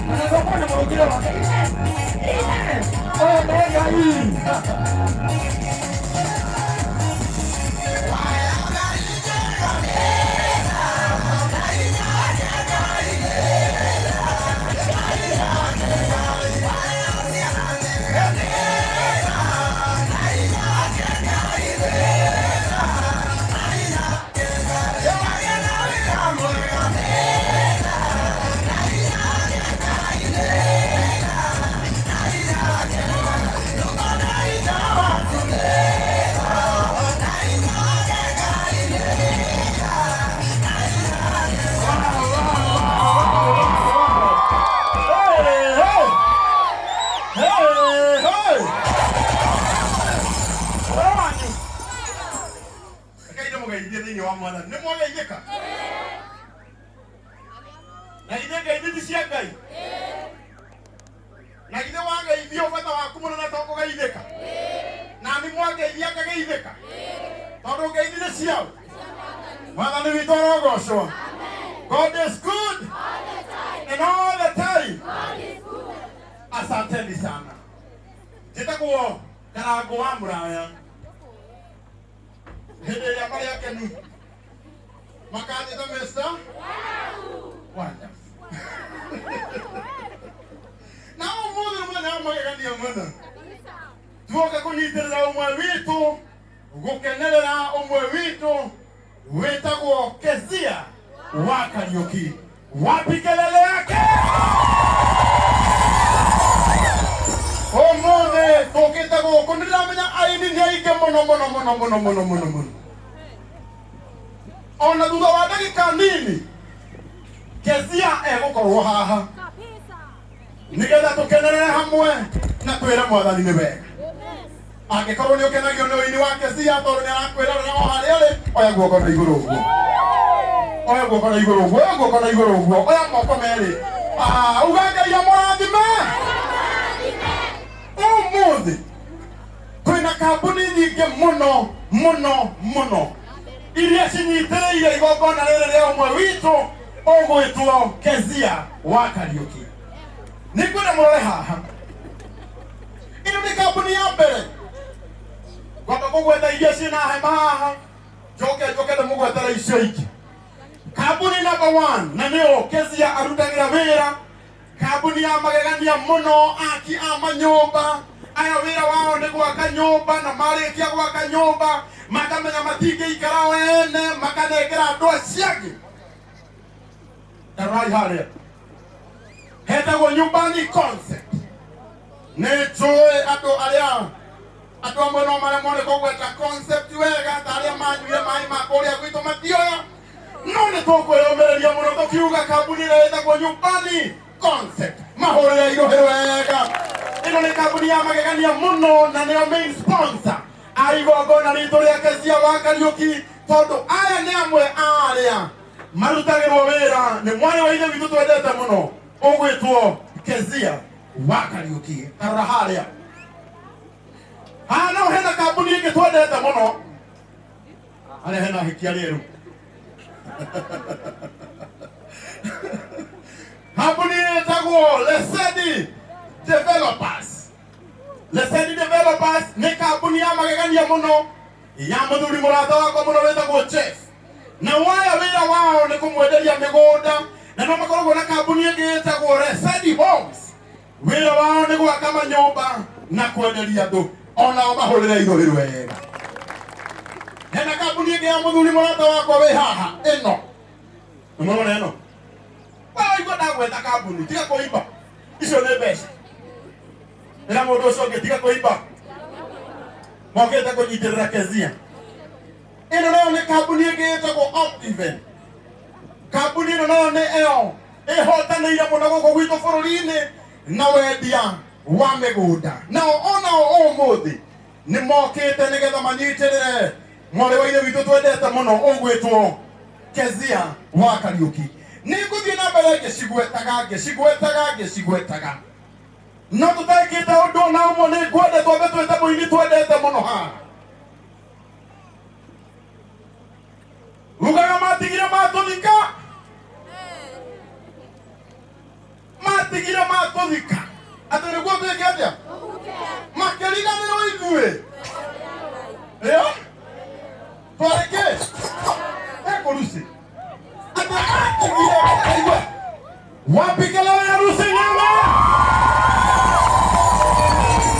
Na na mũrũngĩre wake. Amen. Amen. Ũyũ nĩ Ngai. Hey, hey. Hey, hey. Wanyu. Rekei ndĩmũgeithie thĩinĩ wa Mwathani. Nĩ mwageithĩka? Na githĩ ngeithi ti cia Ngai? Na githĩ wageithio bata waku mũnene to kũgeithĩka? Na nĩ mwangeithia ngageithĩka? Tondũ ngeithi nĩ ciao. Mwathani witũ arogocwo. God is good and all the time. Asanteni sana. Njĩtagwo Karangũ wa Mũraya. Hĩndĩ ĩrĩa marĩ akenu makanjĩta Mr. Wonderful. Na ũmũthĩ nĩ mũthenya wa magegania mũno. Tuoka kũnyitĩrĩra ũmwe witũ, gũkenerera ũmwe witũ wĩtagwo Kezia wa Kariũki. Wapi kelele yake? Ũmũthĩ tũkĩte gũkũ nĩ ndĩramenya aini nĩ aingĩ mũno mũno mũno mũno mũno mũno mũno. Ona thutha wa ndagĩka nini Kezia egũkorwo haha nĩgetha tũkenerere hamwe na twĩre Mwathani nĩ wega. Angĩkorwo nĩ ũkenagio nĩ ũini wa Kezia tondũ nĩ arakwĩrorera o harĩa ũrĩ, oya guoko na igũrũ ũguo, oya guoko na igũrũ ũguo, oya guoko na igũrũ ũguo, oya moko merĩ. Ah, uga Ngai amũrathime. Ũmũthĩ kwĩna kambuni nyingĩ mũno mũno mũno iria cinyitĩrĩire igongona rĩrĩ rĩa ũmwe witũ ũgwĩtwo Kezia wa Kariũki. Nĩngwenda mũrore haha. Ĩno nĩ kambuni ya mbere ngwamba kũgweta iria ciĩna hema haha, njoke njoke ndĩmũgwetere icio ingĩ. Kambuni number one na nĩyo Kezia arutagĩra wĩra, kambuni ya magegania mũno, aki a manyũmba aya wĩra wao nĩ gwaka nyũmba, na marĩkia gwaka nyũmba makamenya matingĩikara o ene, makanengera andũ acio angĩ. Tarorai harĩa hetagwo Nyumbani Concept. Nĩ njũĩ andũ arĩa andũ amwe no maremwo nĩ kũgweta concept wega ta arĩa manyuire maĩ ma kũrĩa gwitũ matioya, no nĩ tũkwĩyũmĩrĩria mũno tũkiuga kambuni ĩrĩa ĩtagwo Nyumbani Concept mahũrĩre irũhĩ wega. Ĩno nĩ kambuni ya magegania mũno na nĩyo main sponsor a igongona ritũ rĩa Kezia wa Kariũki, tondũ aya nĩ amwe a arĩa marutagĩrwo wĩra nĩ mwarĩ wa ithe witũ twendete mũno ũgwĩtwo Kezia wa Kariũki. Tarora harĩa haha no hena kambuni ĩngĩ twendete mũno harĩa hena ahikia rĩerũ, kambuni ĩtagwo Lesedi Developers. Lesedi Developers nĩ kambuni ya magegania mũno ya mũthuri mũrata wakwa mũno wĩtagwo Jeff, na waya wĩra wao nĩ kũmwenderia mĩgũnda, na no makoragwo na kambuni ĩngĩ ĩtagwo Resedi Homes. Wĩra wao nĩ gwaka manyũmba na kwenderia andũ, onao mahũrĩre irũhĩ wega. Hena kambuni ĩngĩ ya mũthuri mũrata wakwa wĩ haha, ĩno nĩmũrona ĩno, waigua ndagweta kambuni tiga kũimba, icio nĩ mbeca. Ĩra mũndũ ũcio ũngĩ tiga kũimba, mokĩte kũnyitĩrĩra Kezia. Ĩno nayo nĩ kambuni ĩngĩ ĩtagwo Optiven. Kambuni ĩno nayo nĩ ĩyo ĩhotanĩire mũno gũkũ gwitũ bũrũri-inĩ na wendia wa mĩgũnda. Nao onao ũmũthĩ nĩ mokĩte nĩgetha manyitĩrĩre mwarĩ wa ithe witũ twendete mũno ũgwĩtwo Kezia wa Kariũki. Nĩ ngũthiĩ na mbere ngĩcigwetaga ngĩcigwetaga ngĩcigwetaga, no tũtekĩte ũndũ ona ũmwe. Nĩ ngwenda twambe twĩte mũini twendete mũno haha ugaga matigire matũthika, matigire Magatũthika atĩ nĩguo twĩke atĩa? Makĩriganĩrwo ithuĩ ĩyo twarĩ kĩ ekũruci atĩ atigire. Aigua wapi kelele?